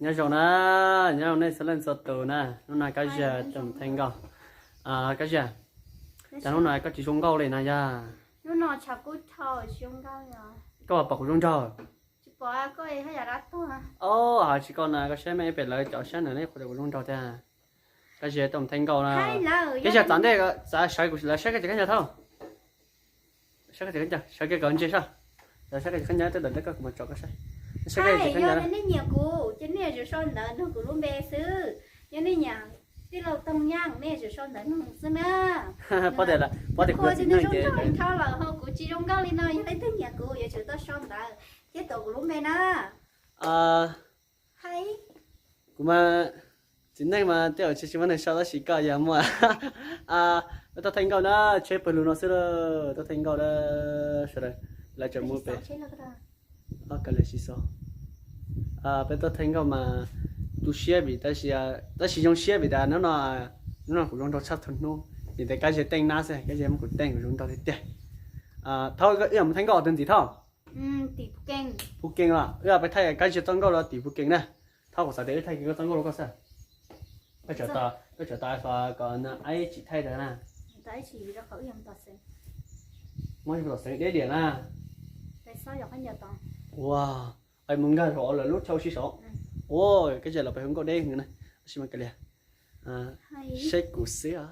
Nyob zoo na, nyob zoo nej txhua leej txhua tus na, hnub no Kab Ziag tuaj mus theej nkauj. Kab Ziag, cas hnub no koj tsis zoo nkauj li no yog? Koj puas pom kuv zoo nraug? Os, hais tsis koj na, koj saib mej pem lawv cov saib na, nej qhuas tias kuv zoo nraug tiag. Kab Ziag tuaj mus theej nkauj na. Kab Ziag txav ntej, txav sawv kuv lawv saib koj ces kab nyog thauj. Sawv kiag kom ntse soj. Sawv kiag kom ntse tej ntawm koj kuv mam tso koj saib. Sawv kiag kom ntse. Nej nyiam kuv ces nej yuav tsum sau ntawv nug kuv lub npe xwb. Yog nej nyiam tij laug Tooj Yeej nej yuav tsum sau ntawv nug xwb na. Paub tias, paub tias kuv yog txiv neej ces nrog lawm ho kuv tsis zoo nkauj li no, yog leej twg nyiam kuv yuav tsum tau sau ntawv thiab tuav kuv lub npe na. Hais, kuv mas txiv neej mas tej zaum tsis tsis muaj neeg sau tab sis koj yog muaj. Peb tuaj theej nkauj na, tsheb pawg lug no xwb, tuaj theej nkauj na. Sawv daws, lawv tseem mus pem. Ob, kav liam tsis xaus. Peb tuaj theej nkauj mas tu siab vim tab sis, tab sis zoo siab vim tias hnub no, hnub no kuv zoo nraug tshaj txhua hnub. Vim tias Kab Ziag teej nab xwb, Kab Ziag muab kuv teej kuv zoo nraug tiag tiag. Thaum wb mus theej nkauj twg ntxiv thaum? Phu Kees los wb peb thaij Kab Ziag txoj nkauj rau tim Phu Kees na. Thaum kuv xav tias wb thaij Kab Ziag txoj nkauj rau koj xwb. Koj tseem tos kom aib tsis thaij rau na. Muab tom xeev deb diam na. Ua, mus nkag rau lawv lub chaw sib saud. Ua, Kab Ziag los pem hu nkauj deb heev na. Tab sis mas kav liam, saib kuv xwb os.